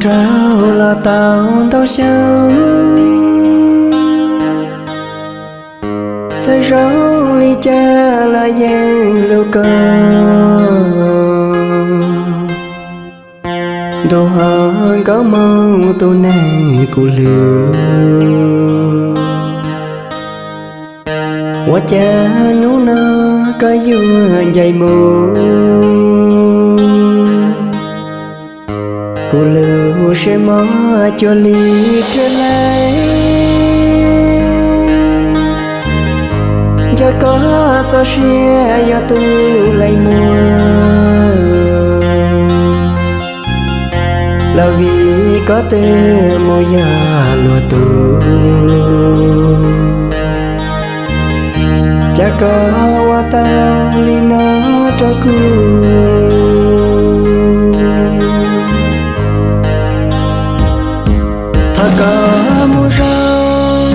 Raug los tau ntau xyoo, txawm zoo li cas los yeej hlub koj. Ntuj ho nkauj moog tus neeg kuv hlub, ua cas hnub no koj yuav ncaim mus. Kuv lub siab mob cuag li riam laij, nco koj txoj sia yog tus laij muag. Los vim koj twb mus yog luag tus, cas koj ua tau li no rau kuv. Thov koj mus zoo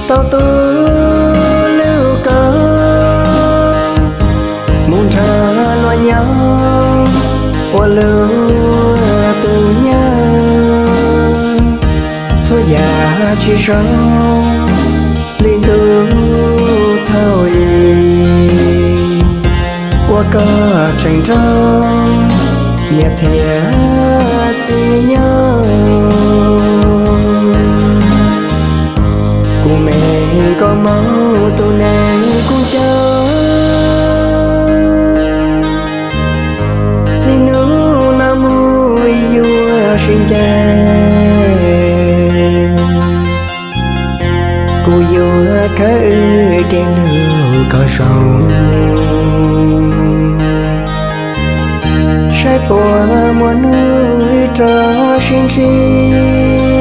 tau tus lub koj, mus nrog luag nyob ua luag tus nyob. Txhua yam tsis zoo li ntuj thaum ub, ua koj tseem nrog niam thiab txiv nyob. Kuv me nkauj mob tus neeg kuv nco, txij hnub no mus yuav sib ncaim. Kuv yuav khawb wb kev hlub kom zoo, saib puas muaj hnub wb rov sib ntsib.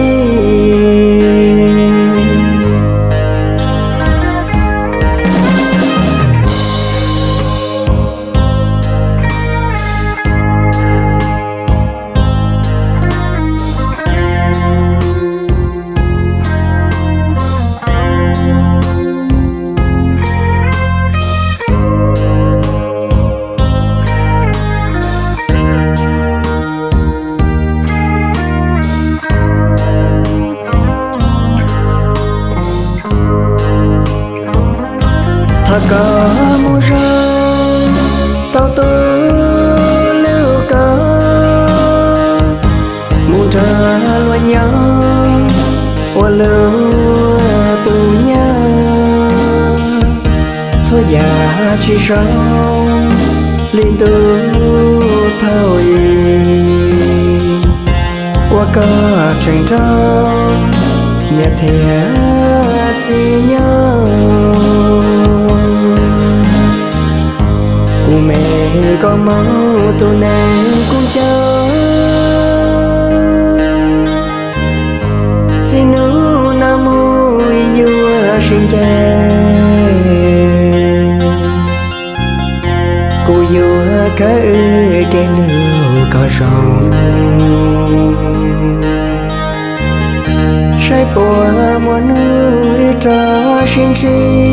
Thov koj mus zoo tau tus lub koj, mus nrog luag nyob ua luag tus nyob. Txhua yam tsis zoo li ntuj thaum ub, ua koj tseem nrog niam thiab txiv nyob. Kuv me nkauj mob tus neeg kuv nco, txij hnub no mus yuav sib ncaim. Kuv yuav khawb wb kev hlub kom zoo, saib puas muaj hnub wb rov sib ntsib.